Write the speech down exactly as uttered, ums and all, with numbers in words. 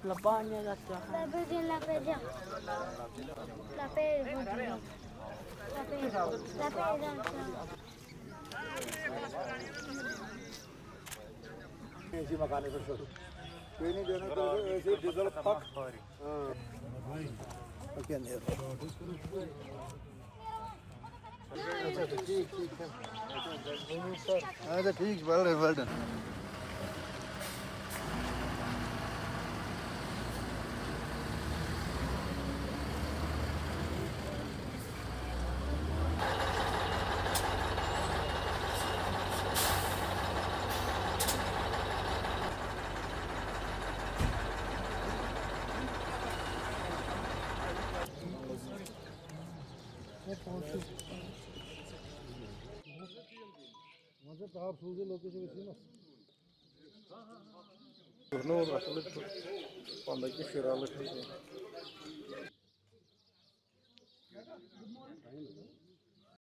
Lapanya da. Lapanya, lapanya. Lapanya, lapanya. ऐसी मकान है सर। कोई नहीं देना तो ऐसे डीजल पक। हाँ। ओके, अंधेर। अच्छा, तो ठीक, ठीक है। हाँ, तो ठीक, well done, well done। Nur, asıl pandaki şiralı.